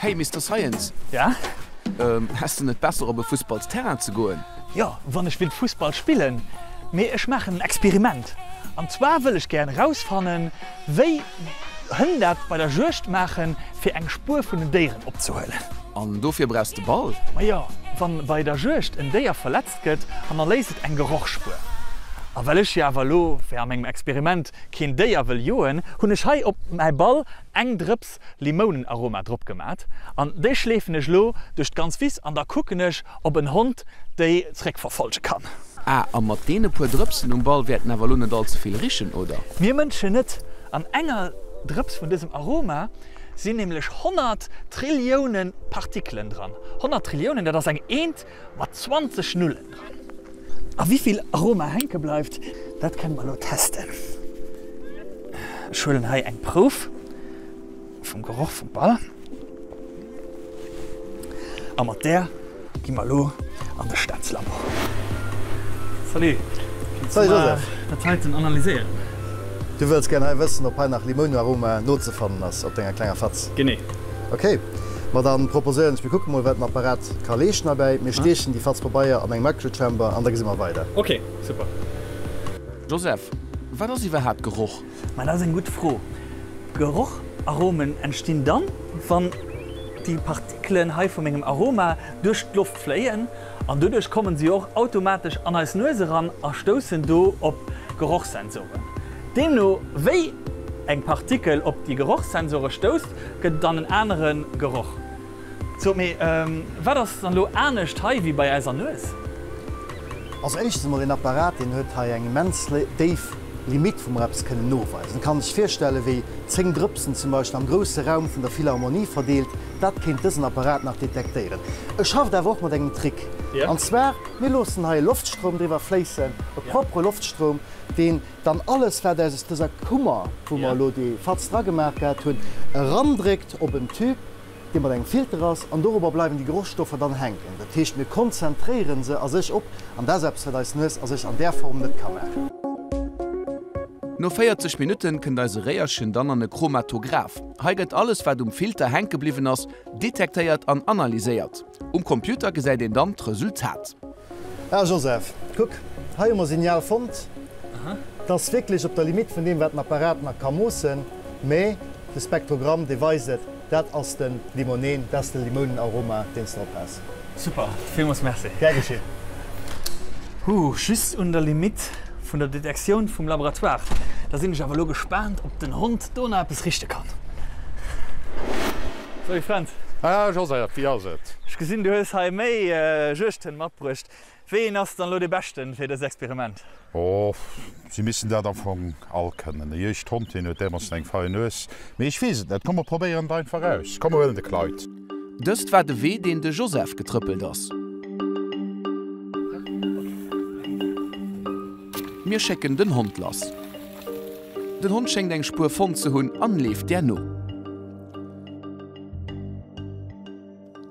Hey Mister Science! Ja? Häss de net besser op e Fussballsterrain ze goen? Jo, wann ech willt Fussball spillen. Mee ech maachen en Experiment. An zwar wëll ech gären erausfannen, wéi Hënn dat bei der Juegd maachen, fir eng Spuer vun den Déieren opzehuelen. An dofir brauchs de Ball? Majo, wann bei der Juegd en Déier verletzt gëtt, hannerléisst et eng Gerochspuer. A well ech jo awer elo fir a mengem Experiment keen Déier wëll joen, hunn ech hei op mäi Ball eng Drëps Limounenaroma drop gemat an déi schleefen ech elo duerch d'ganz Wiss an da kucken ech, ob en Hond déi zréckverfolge kann. Ah, a mat deene puer Drëpsen um Ball wäert en awer elo net all ze vill richen, oder? Mir Mënschen net. An enger Drëps vun dësem Aroma sinn nämlech 100 Trillioune Partikelen dran. 100 Trilliounen, dat ass eng Eent mat 20 Nullen dran. A wéi vill Aroma hänke bleift, dat kënne mer elo testen. Ech huelen hei eng Prouf vum Geroch vum Ball. A mat där gi mer elo an de Staatslabo. Salut, kinns du mer dat heiten analyséieren? Du wëlls gären hei wëssen, ob hei nach Limounearoma nozefannen ass op denger klenger Fatz? Genee. Ok, ma dann proposéieren ech, mir kucke mol, wat den Apparat ka leeschten heibäi. Mir stiechen déi Fatz Pabeier an eng Microchamber an da gesi mer weider. Ok, super. Joseph, wat ass iwwerhaapt Geroch? Ma dat ass eng gutt Fro. Geroch-Aromen entstinn dann, wann déi Partikelen hei vu mengem Aroma duerch d'Loft fléien an doduerch kommen si och automatesch an eis Nues eran a stoussen do op Gerochssensoren. Deemno wéi eng Partikel op déi Gerochssensore stousst, gëtt et dann en anere Geroch. So, mee wat ass dann elo anescht hei wéi bei eiser Nues? Also éischtens emol, deen Apparat, deen huet hei eng immens déif Limitt, wou mer eppes kënnen noweisen. Et kann ee sech virstellen, wéi 10 Drëpsen zum Beispill am grousse Raum vun der Philharmonie verdeelt, dat kéint dësen Apparat nach detektéieren. E schafft awer och mat engem Trick, an zwar, mir loossen hei e Loftstroum driwwer fléissen, e propere Loftstroum, deen dann alles, wat aus dëser Kummer, wou mer elo déi Fatz dragemaach gehat hunn, erandréckt op en Tube, dee mat engem Filter ass, an dorobber bleiwen déi Gerochsstoffer dann hänken. Dat heescht, mir konzentréiere se a sech op, an dat ass eppes, wat eis Nues a sech an där Form net ka maachen. No 40 Minutten kënnt eise Réierchen dann an e Chromatograph. Hei gëtt alles, wat um Filter hänke bliwwen ass, detektéiert an analyséiert. Um Computer gesäit een dann d'Resultat. Ah Joseph, kuck, hei hu mer Signal fonnt. Et ass wierklech op der Limite vun deem, wat den Apparat nach ka moossen, mä de Spektrogramm, dee weist et, dat ass de Limonen, dat ass de Limounenaroma, deen s de drop has. Super, villmools merci. Gär geschéen. Huh, just un der Limite vun der Detektioun vum Laboratoire. Da sinn ech awer elo gespaant, ob den Hond do nach eppes richte kann. Salut Fränz. Ah Joseph, wéi ass et? Ech gesinn, du hues hei méi Juegdhënn matbruecht. Wéi een ass dann elo dee beschten fir dëst Experiment? Oh, si missten dat am Fong all kënnen. E Juegdhond, deen huet därmoossen eng fein Nues. Mee ech weess et net. Komm, mer probéieren et einfach aus. Komm, mer huelen de Clyde. Dëst war de Wee, deen de Joseph getrëppelt ass. Mir schécken den Hond lass. Den Hond schéngt eng Spuer fonnt ze hunn an leeft där no.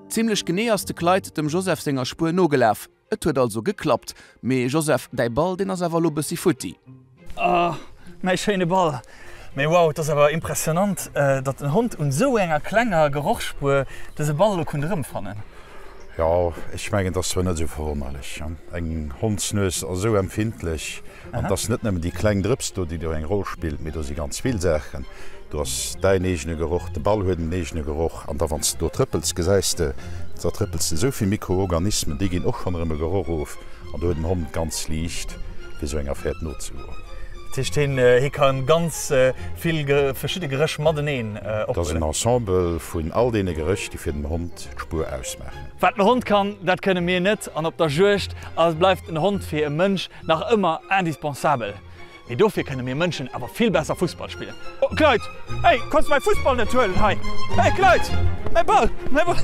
Zimlech genee ass de Clyde dem Joseph senger Spuer nogelaf. Et huet also geklappt. Mee Joseph, däi Ball, deen ass awer elo bëssi futti. Ah, mäi schéine Ball. Mee wow, et ass awer impressionant, datt en Hond un esou enger klenger Gerochsspuer dëse Ball elo konnt erëmfannen. Jo, ech mengen, et ass zwar net esou verwonnerlech. Eng Hondsnues ass esou empfindlech. An et ass net nëmmen déi kleng Drëps do, déi do eng Roll spillt, mee do si ganz vill Saachen. Do ass däin eegene Geroch, de Ball huet en eegene Geroch. An da wann s de do trëppels, gesäis de, da trëppels de esou vill Mikroorganismen, déi ginn och schonn erëm e Geroch of. An do huet den Hond ganz liicht, fir esou enger Affär nozegoen. Dat heescht, hien, hie ka ganz vill verschidde Geréch mateneen Et ass en ophuelen? Ensemble vun all deene Geréch, déi fir den Hond d'Spuer ausmaachen. Wat den Hond kann, dat kënne mir net. An op der Juegd ass, bleift en Hond fir e Mënsch Nach ëmmer indispensabel, mee dofir kënne mir Mënschen awer vill besser Fussball spillen. Oh Clyde! Hey, kanns du mäi Fussball net huelen hei? Hey Clyde! Mäi Ball! Mäi Ball!